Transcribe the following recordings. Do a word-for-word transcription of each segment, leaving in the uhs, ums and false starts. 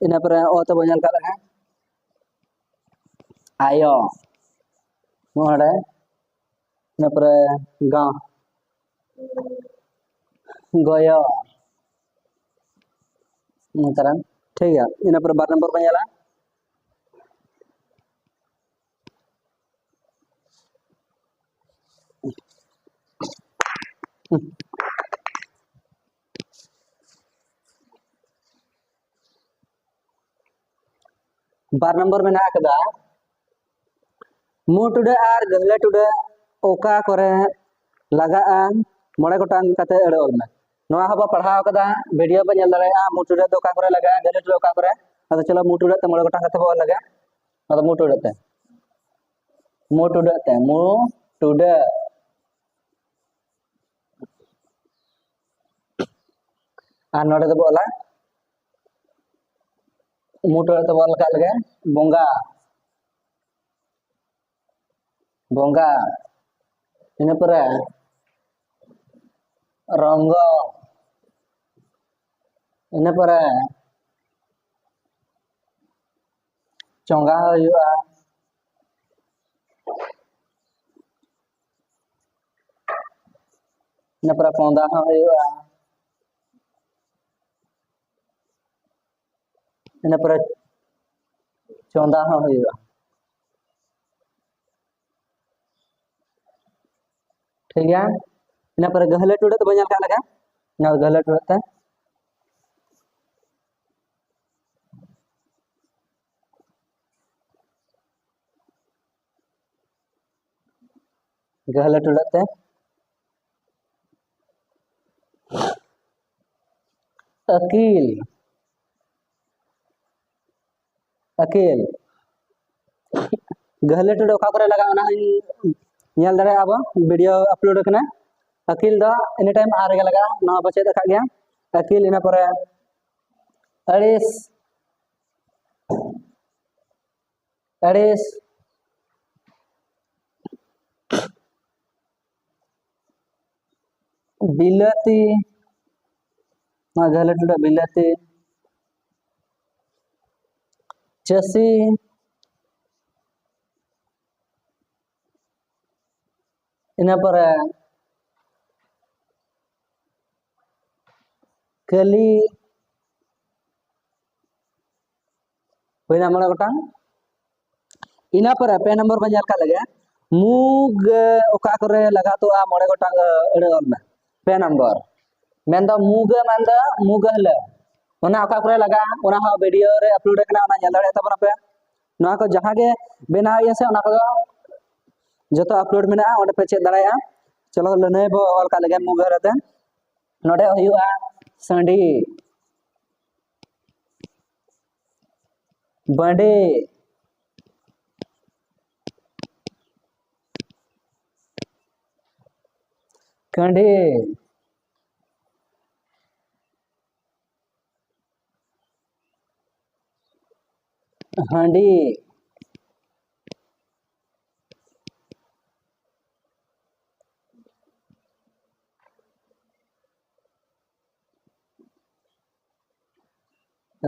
ᱤᱱᱟᱹ ᱯᱚᱨᱮ ᱚ ᱛᱮᱵᱚᱱ ᱧᱮᱞ ᱠᱟᱜ ᱞᱮᱠᱟ, ᱟᱭᱳ᱾ ᱱᱚᱰᱮ ᱤᱱᱟᱹ ᱯᱚᱨᱮ ᱜᱟ, ᱜᱚᱭᱚ᱾ ᱱᱚᱝᱠᱟᱱ, ᱴᱷᱤᱠ ᱜᱮᱭᱟ᱾ ᱤᱱᱟᱹ ᱯᱚᱨᱮ ᱵᱟᱨ ᱱᱚᱢᱵᱚᱨ ᱵᱚᱱ ᱧᱮᱞᱟ᱾ ᱵᱟᱨ ᱱᱚᱢᱵᱚᱨ ᱢᱮᱱᱟᱜ ᱟᱠᱟᱫᱟ, ᱢᱩ ᱴᱩᱰᱟᱹᱜ ᱟᱨ ᱜᱟᱹᱦᱞᱟᱹ ᱴᱩᱰᱟᱹᱜ ᱚᱠᱟ ᱠᱚᱨᱮ ᱞᱟᱜᱟᱜᱼᱟ? ᱢᱚᱬᱮ ᱜᱚᱴᱟᱝ ᱠᱟᱛᱮ ᱟᱹᱲᱟᱹ ᱚᱞ ᱢᱮ᱾ ᱱᱚᱣᱟ ᱦᱚᱸᱵᱚ ᱯᱟᱲᱦᱟᱣ ᱠᱟᱫᱟ, ᱵᱷᱤᱰᱤᱭᱳ ᱵᱚ ᱧᱮᱞ ᱫᱟᱲᱮᱭᱟᱜᱼᱟ᱾ ᱢᱩ ᱴᱩᱰᱟᱹᱜ ᱫᱚ ᱚᱠᱟ ᱠᱚᱨᱮ ᱞᱟᱜᱟᱜᱼᱟ, ᱜᱟᱹᱦᱞᱟᱹ ᱴᱩᱰᱟᱹᱜ ᱚᱠᱟ ᱠᱚᱨᱮ? ᱟᱫᱚ ᱪᱚᱞᱚ, ᱢᱩ ᱴᱩᱰᱟᱹᱜ ᱛᱮ ᱢᱚᱬᱮ ᱜᱚᱴᱟᱝ ᱠᱟᱛᱮ ᱵᱚ ᱚᱞ ᱞᱮᱜᱮ᱾ ᱟᱫᱚ ᱢᱩ ᱴᱩᱰᱟᱹᱜ ᱛᱮ, ᱢᱩ ᱴᱩᱰᱟᱹᱜ ᱛᱮ, ᱢᱩ ᱴᱩᱰᱟᱹᱜ᱾ ᱟᱨ ᱱᱚᱰᱮ ᱫᱚᱵᱚ ᱚᱞᱟ, ᱢᱩ ᱴᱩᱰᱟᱹᱜ ᱛᱮᱵᱚ ᱚᱞ ᱠᱟᱜ ᱞᱮᱜᱮ, ᱵᱚᱸᱜᱟ, ᱵᱚᱸᱜᱟ᱾ ᱤᱱᱟᱹ ᱯᱚᱨᱮ ᱨᱚᱝᱜᱚ, ᱤᱱᱟᱹ ᱯᱚᱨᱮ ᱪᱚᱸᱜᱟ ᱦᱩᱭᱩᱜᱼᱟ, ᱤᱱᱟᱹ ᱯᱚᱨᱮ ᱠᱚᱸᱫᱟ ᱦᱚᱸ ᱦᱩᱭᱩᱜᱼᱟ, ᱤᱱᱟᱹ ᱯᱚᱨᱮ ᱪᱚᱸᱫᱟ ᱦᱚᱸ ᱦᱩᱭᱩᱜᱼᱟ᱾ ᱴᱷᱤᱠ ᱜᱮᱭᱟ, ᱤᱱᱟᱹ ᱯᱚᱨᱮ ᱜᱟᱹᱦᱞᱟᱹ ᱴᱩᱰᱟᱹᱜ ᱫᱚᱵᱚᱱ ᱧᱮᱞ ᱠᱟᱜ ᱞᱮᱠᱟ, ᱱᱚᱣᱟ ᱜᱟᱹᱦᱞᱟᱹ ᱴᱩᱰᱟᱹᱜ ᱛᱮ᱾ ᱜᱟᱹᱦᱞᱟᱹ ᱴᱩᱰᱟᱹᱜ ᱛᱮ᱾ ᱟᱹᱠᱤᱞ, ᱟᱹᱠᱤᱞ᱾ ᱜᱟᱹᱦᱞᱟᱹ ᱴᱩᱰᱟᱹᱜ ᱚᱠᱟ ᱠᱚᱨᱮ ᱞᱟᱜᱟᱜᱼᱟ, ᱚᱱᱟ ᱦᱚᱸᱧ ᱧᱮᱞ ᱫᱟᱲᱮᱭᱟᱜᱼᱟ ᱵᱚ, ᱵᱷᱤᱰᱤᱭᱳ ᱟᱯᱞᱳᱰ ᱟᱠᱟᱱᱟ᱾ ᱟᱹᱠᱤᱞ ᱫᱚ ᱮᱱᱤ ᱴᱟᱭᱤᱢ ᱟᱨ ᱨᱮᱜᱮ ᱞᱟᱜᱟᱜᱼᱟ, ᱱᱚᱣᱟ ᱵᱚ ᱪᱮᱫ ᱟᱠᱟᱫ ᱜᱮᱭᱟ᱾ ᱟᱹᱠᱤᱞ, ᱤᱱᱟᱹ ᱯᱚᱨᱮ ᱟᱹᱲᱤᱥ, ᱟᱹᱲᱤᱥ, ᱵᱤᱞᱟᱹᱛᱤ, ᱱᱚᱣᱟ ᱜᱟᱹᱦᱞᱟᱹ ᱴᱩᱰᱟᱹᱜ ᱵᱤᱞᱟᱹᱛᱤ, ᱪᱟᱹᱥᱤ, ᱤᱱᱟᱹ ᱯᱚᱨᱮ ᱠᱟᱹᱞᱤ, ᱦᱩᱭᱱᱟ ᱢᱚᱬᱮ ᱜᱚᱴᱟᱝ᱾ ᱤᱱᱟᱹ ᱯᱚᱨᱮ ᱯᱮ ᱱᱚᱢᱵᱚᱨ ᱵᱚᱱ ᱧᱮᱞ ᱠᱟᱜ ᱞᱮᱜᱮ, ᱢᱩᱜᱽ ᱚᱠᱟ ᱠᱚᱨᱮ ᱞᱟᱜᱟᱛᱚᱜᱼᱟ, ᱢᱚᱬᱮ ᱜᱚᱴᱟᱝ ᱟᱹᱲᱟᱹ ᱚᱞ ᱢᱮ᱾ ᱯᱮ ᱱᱚᱢᱵᱚᱨ ᱢᱮᱱᱫᱚ ᱢᱩᱜᱟᱹ ᱢᱮᱱᱫᱚ ᱢᱩᱜᱟᱹ ᱦᱤᱞᱟᱹ, ᱚᱱᱟ ᱚᱠᱟ ᱠᱚᱨᱮ ᱞᱟᱜᱟᱜᱼᱟ, ᱚᱱᱟ ᱦᱚᱸ ᱵᱷᱤᱰᱤᱭᱳ ᱨᱮ ᱟᱯᱞᱳᱰ ᱟᱠᱟᱱᱟ, ᱚᱱᱟ ᱧᱮᱞ ᱫᱟᱲᱮᱭᱟᱜ ᱛᱟᱵᱚᱱᱟᱯᱮ᱾ ᱱᱚᱣᱟ ᱠᱚ ᱡᱟᱦᱟᱸ ᱜᱮ ᱵᱮᱱᱟᱣ ᱤᱭᱟᱹ ᱥᱮ, ᱚᱱᱟ ᱠᱚᱫᱚ ᱡᱚᱛᱚ ᱟᱯᱞᱳᱰ ᱢᱮᱱᱟᱜᱼᱟ, ᱚᱸᱰᱮ ᱯᱮ ᱪᱮᱫ ᱫᱟᱲᱮᱭᱟᱜᱼᱟ᱾ ᱪᱚᱞᱚ, ᱞᱟᱹᱱᱟᱹᱭ ᱵᱚ ᱚᱞ ᱠᱟᱜ ᱞᱮᱜᱮ ᱢᱩᱜᱟᱹ ᱦᱤᱞᱟᱹ ᱛᱮ᱾ ᱱᱚᱰᱮ ᱦᱩᱭᱩᱜᱼᱟ ᱥᱟᱺᱰᱤ, ᱵᱟᱹᱰᱤ, ᱠᱟᱺᱰᱤ, ᱦᱟᱺᱰᱤ,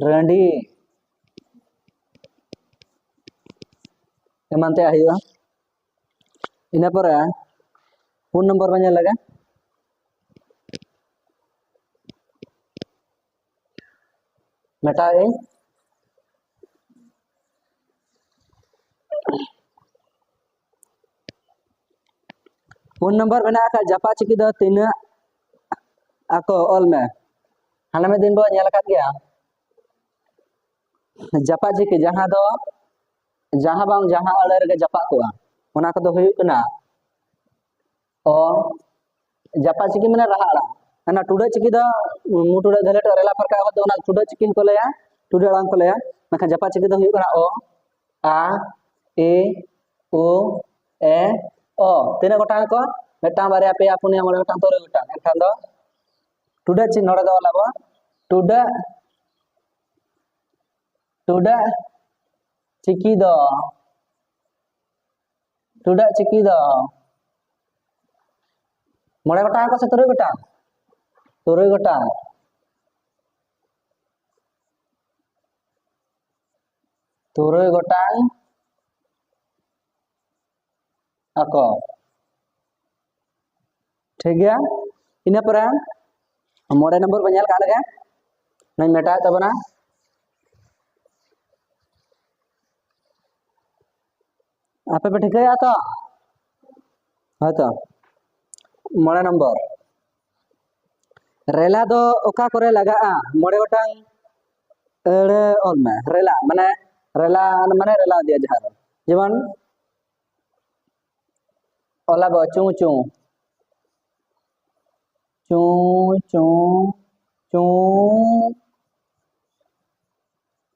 ᱨᱟᱺᱰᱤ, ᱮᱢᱟᱱ ᱛᱮᱭᱟᱜ ᱦᱩᱭᱩᱜᱼᱟ᱾ ᱤᱱᱟᱹ ᱯᱚᱨᱮ ᱯᱩᱱ ᱱᱚᱢᱵᱚᱨ ᱵᱚᱱ ᱧᱮᱞ ᱞᱮᱜᱮ, ᱢᱮᱴᱟᱣᱮᱫ ᱟᱹᱧ᱾ ᱯᱩᱱ ᱱᱚᱢᱵᱚᱨ ᱢᱮᱱᱟᱜ ᱟᱠᱟᱫ ᱡᱟᱯᱟᱜ ᱪᱤᱠᱤ ᱫᱚ ᱛᱤᱱᱟᱹᱜ ᱟᱠᱚ, ᱚᱞ ᱢᱮ᱾ ᱦᱟᱱᱟ ᱢᱤᱫ ᱫᱤᱱ ᱵᱚ ᱧᱮᱞ ᱟᱠᱟᱫ ᱜᱮᱭᱟ ᱡᱟᱯᱟᱜ ᱪᱤᱠᱤ, ᱡᱟᱦᱟᱸ ᱫᱚ ᱡᱟᱦᱟᱸ ᱵᱟᱝ ᱡᱟᱦᱟᱸ ᱟᱹᱲᱟᱹ ᱨᱮᱜᱮ ᱡᱟᱯᱟᱜ ᱠᱚᱜᱼᱟ, ᱚᱱᱟ ᱠᱚᱫᱚ ᱦᱩᱭᱩᱜ ᱠᱟᱱᱟ ᱚ, ᱡᱟᱯᱟᱜ ᱪᱤᱠᱤ ᱢᱟᱱᱮ ᱨᱟᱦᱟ ᱟᱲᱟᱝ᱾ ᱚᱱᱟ ᱴᱩᱰᱟᱹᱜ ᱪᱤᱠᱤ ᱫᱚ ᱢᱩ ᱴᱩᱰᱟᱹᱜ ᱜᱟᱹᱦᱞᱟᱹ ᱴᱟᱹᱜ ᱨᱮᱞᱟ ᱯᱷᱟᱨᱠᱟ ᱮᱦᱚᱵ ᱫᱚ ᱚᱱᱟ ᱴᱩᱰᱟᱹᱜ ᱪᱤᱠᱤ ᱦᱚᱸᱠᱚ ᱞᱟᱹᱭᱟ, ᱴᱩᱰᱟᱹᱜ ᱟᱲᱟᱝ ᱠᱚ ᱞᱟᱹᱭᱟ᱾ ᱢᱮᱱᱠᱷᱟᱱ ᱡᱟᱯᱟᱜ ᱪᱤᱠᱤ ᱫᱚ ᱦᱩᱭᱩᱜ ᱠᱟᱱᱟ ᱚ, ᱟ, ᱮ, ᱳ, ᱮ, ᱚ᱾ ᱛᱤᱱᱟᱹᱜ ᱜᱚᱴᱟᱝ ᱟᱠᱚ? ᱢᱤᱫᱴᱟᱝ, ᱵᱟᱨᱭᱟ, ᱯᱮᱭᱟ, ᱯᱩᱱᱭᱟ, ᱢᱚᱬᱮ ᱜᱚᱴᱟᱝ, ᱛᱩᱨᱩᱭ ᱜᱚᱴᱟᱝ᱾ ᱮᱱᱠᱷᱟᱱ ᱫᱚ ᱴᱩᱰᱟᱹᱜ ᱪᱤ-, ᱱᱚᱰᱮ ᱫᱚ ᱚᱞ ᱟᱵᱚ ᱴᱩᱰᱟᱹᱜ, ᱴᱩᱰᱟᱹᱜ ᱪᱤᱠᱤ ᱫᱚ, ᱴᱩᱰᱟᱹᱜ ᱪᱤᱠᱤ ᱫᱚ ᱢᱚᱬᱮ ᱜᱚᱴᱟᱝ ᱟᱠᱚ ᱥᱮ ᱛᱩᱨᱩᱭ ᱜᱚᱴᱟᱝ? ᱛᱩᱨᱩᱭ ᱜᱚᱴᱟᱝ᱾ ᱛᱩᱨᱩᱭ ᱜᱚᱴᱟᱝ ᱟᱠᱚ᱾ ᱴᱷᱤᱠ ᱜᱮᱭᱟ, ᱤᱱᱟᱹ ᱯᱚᱨᱮ ᱢᱚᱬᱮ ᱱᱚᱢᱵᱚᱨ ᱵᱚᱱ ᱧᱮᱞ ᱠᱟᱜ ᱞᱮᱜᱮ, ᱱᱚᱣᱟᱧ ᱢᱮᱴᱟᱣᱮᱫ ᱛᱟᱵᱚᱱᱟ᱾ ᱟᱯᱮ ᱯᱮ ᱴᱷᱤᱠᱟᱹᱭᱟ ᱛᱚ? ᱦᱳᱭᱛᱚ᱾ ᱢᱚᱬᱮ ᱱᱚᱢᱵᱚᱨ, ᱨᱮᱞᱟ ᱫᱚ ᱚᱠᱟ ᱠᱚᱨᱮ ᱞᱟᱜᱟᱜᱼᱟ? ᱢᱚᱬᱮ ᱜᱚᱴᱟᱝ ᱟᱹᱲᱟᱹ ᱚᱞ ᱢᱮ᱾ ᱨᱮᱞᱟ ᱢᱟᱱᱮ, ᱨᱮᱞᱟ ᱢᱟᱱᱮ ᱨᱮᱞᱟ ᱤᱫᱤᱭᱟ ᱡᱟᱦᱟᱸ ᱨᱮ, ᱡᱮᱢᱚᱱ ᱚᱞᱟ ᱵᱚ ᱪᱩ ᱪᱩ, ᱪᱩ ᱪᱩ, ᱪᱩ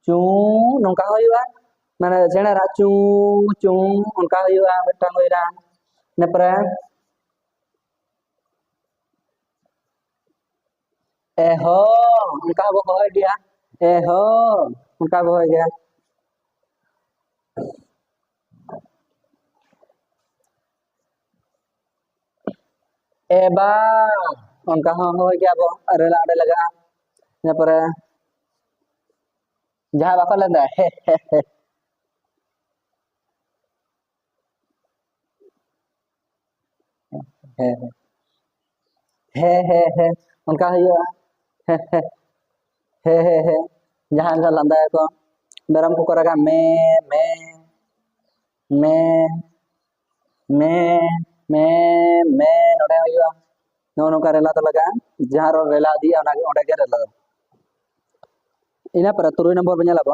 ᱪᱩ, ᱱᱚᱝᱠᱟ ᱦᱚᱸ ᱦᱩᱭᱩᱜᱼᱟ, ᱢᱟᱱᱮ ᱪᱮᱬᱮ ᱨᱟᱜ ᱪᱩ ᱪᱩ, ᱚᱱᱠᱟ ᱦᱩᱭᱩᱜᱼᱟ᱾ ᱢᱤᱫᱴᱟᱝ ᱦᱩᱭᱱᱟ, ᱤᱱᱟᱹ ᱯᱚᱨᱮ ᱮᱦᱚ, ᱚᱱᱠᱟ ᱦᱚᱸᱵᱚ ᱦᱚᱦᱚᱭ ᱜᱮᱭᱟ, ᱮᱦᱚ, ᱚᱱᱠᱟ ᱵᱚ ᱦᱚᱦᱚᱭ ᱜᱮᱭᱟ᱾ ᱮᱵᱟ, ᱚᱱᱠᱟ ᱦᱚᱸ ᱦᱚᱦᱚᱭ ᱜᱮᱭᱟ ᱵᱚ, ᱨᱮᱞᱟ ᱚᱸᱰᱮ ᱞᱟᱜᱟᱜᱼᱟ᱾ ᱤᱱᱟᱹ ᱯᱚᱨᱮ ᱡᱟᱦᱟᱸ ᱵᱟᱠᱚ ᱞᱟᱹᱭᱫᱟ, ᱦᱮ, ᱦᱮ, ᱦᱮ᱾ ᱦᱮᱸ, ᱦᱮᱸ᱾ ᱦᱮᱸ, ᱦᱮᱸ, ᱦᱮᱸ᱾ ᱚᱱᱠᱟ ᱦᱩᱭᱩᱜᱼᱟ᱾ ᱦᱮᱸ, ᱦᱮᱸ᱾ ᱦᱮᱸ, ᱦᱮᱸ, ᱦᱮᱸ᱾ ᱡᱟᱦᱟᱸ ᱞᱮᱠᱟ ᱞᱟᱸᱫᱟᱭᱟᱠᱚ, ᱢᱮᱨᱚᱢ ᱠᱚᱠᱚ ᱨᱟᱜᱟ, ᱢᱮ, ᱢᱮ, ᱢᱮ, ᱢᱮ, ᱢᱮ, ᱢᱮ, ᱱᱚᱰᱮ ᱦᱩᱭᱩᱜᱼᱟ᱾ ᱱᱚᱜᱼᱚ ᱱᱚᱝᱠᱟ ᱨᱮᱞᱟ ᱫᱚ ᱞᱟᱜᱟᱜᱼᱟ᱾ ᱡᱟᱦᱟᱸ ᱨᱮ ᱨᱮᱞᱟ ᱤᱫᱤᱭᱟ, ᱚᱱᱟ ᱜᱮ, ᱚᱸᱰᱮ ᱜᱮ ᱨᱮᱞᱟ ᱫᱚ᱾ ᱤᱱᱟᱹ ᱯᱚᱨᱮ ᱛᱩᱨᱩᱭ ᱱᱚᱢᱵᱚᱨ ᱵᱚᱱ ᱧᱮᱞ ᱟᱵᱚ᱾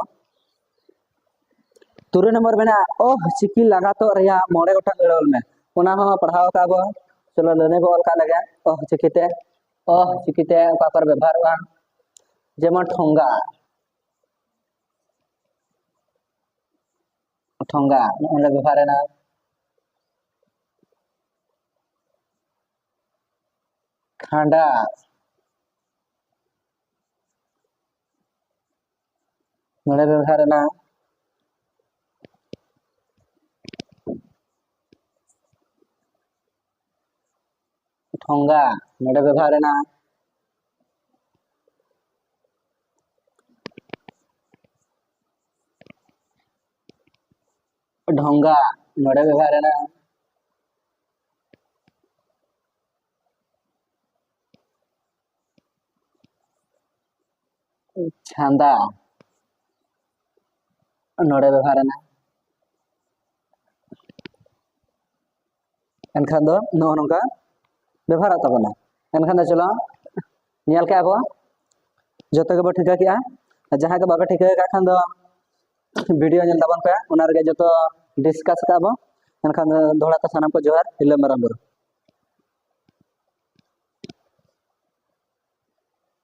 ᱛᱩᱨᱩᱭ ᱱᱚᱢᱵᱚᱨ ᱢᱮᱱᱟᱜᱼᱟ, ᱚᱦ ᱪᱤᱠᱤ ᱞᱟᱜᱟᱛᱚᱜ ᱨᱮᱭᱟᱜ ᱢᱚᱬᱮ ᱜᱚᱴᱟᱝ ᱟᱹᱲᱟᱹ ᱚᱞ ᱢᱮ᱾ ᱚᱱᱟ ᱦᱚᱸ ᱯᱟᱲᱦᱟᱣ ᱟᱠᱟᱫ ᱵᱚ᱾ ᱪᱚᱞᱚ, ᱞᱟᱹᱱᱟᱹᱭ ᱵᱚ ᱚᱞ ᱠᱟᱜ ᱞᱮᱜᱮ᱾ ᱚᱦ ᱪᱤᱠᱤᱛᱮ, ᱚᱦ ᱪᱤᱠᱤᱛᱮ ᱚᱠᱟ ᱠᱚᱨᱮ ᱵᱮᱵᱚᱦᱟᱨᱚᱜᱼᱟ? ᱡᱮᱢᱚᱱ ᱴᱷᱚᱸᱜᱟ, ᱴᱷᱚᱸᱜᱟ, ᱱᱚᱜᱼᱚ ᱱᱚᱰᱮ ᱵᱮᱵᱚᱦᱟᱨ ᱮᱱᱟ᱾ ᱠᱷᱟᱸᱰᱟ, ᱱᱚᱰᱮ ᱵᱮᱵᱚᱦᱟᱨ ᱮᱱᱟ᱾ ᱴᱷᱚᱸᱜᱟ, ᱱᱚᱰᱮ ᱵᱮᱵᱚᱦᱟᱨ ᱮᱱᱟ᱾ ᱰᱷᱚᱸᱜᱟ ᱱᱚᱰᱮ ᱵᱮᱵᱚᱦᱟᱨ ᱮᱱᱟ᱾ ᱪᱷᱟᱸᱫᱟ ᱱᱚᱰᱮ ᱵᱮᱵᱚᱦᱟᱨ ᱮᱱᱟ᱾ ᱮᱱᱠᱷᱟᱱ ᱫᱚ ᱱᱚᱜᱼᱚ ᱱᱚᱝᱠᱟ ᱵᱮᱵᱚᱦᱟᱨᱚᱜ ᱛᱟᱵᱚᱱᱟ᱾ ᱮᱱᱠᱷᱟᱱ ᱫᱚ ᱪᱚᱞᱚ ᱧᱮᱞ ᱠᱮᱜᱼᱟ ᱵᱚ, ᱡᱚᱛᱚ ᱜᱮᱵᱚ ᱴᱷᱤᱠᱟᱹ ᱠᱮᱜᱼᱟ᱾ ᱟᱨ ᱡᱟᱦᱟᱸᱭ ᱠᱚ ᱵᱟᱯᱮ ᱴᱷᱤᱠᱟᱹ ᱟᱠᱟᱫ ᱠᱷᱟᱱ ᱫᱚ ᱵᱷᱤᱰᱤᱭᱳ ᱧᱮᱞ ᱛᱟᱵᱚᱱ ᱯᱮ, ᱚᱱᱟ ᱨᱮᱜᱮ ᱡᱚᱛᱚ ᱰᱤᱥᱠᱟᱥ ᱠᱟᱜᱼᱟ ᱵᱚ᱾ ᱮᱱᱠᱷᱟᱱ ᱫᱚ ᱫᱚᱦᱲᱟ ᱛᱮ ᱥᱟᱱᱟᱢ ᱠᱚ ᱡᱚᱦᱟᱨ, ᱦᱤᱞᱟᱹ ᱢᱟᱨᱟᱝ ᱵᱩᱨᱩ᱾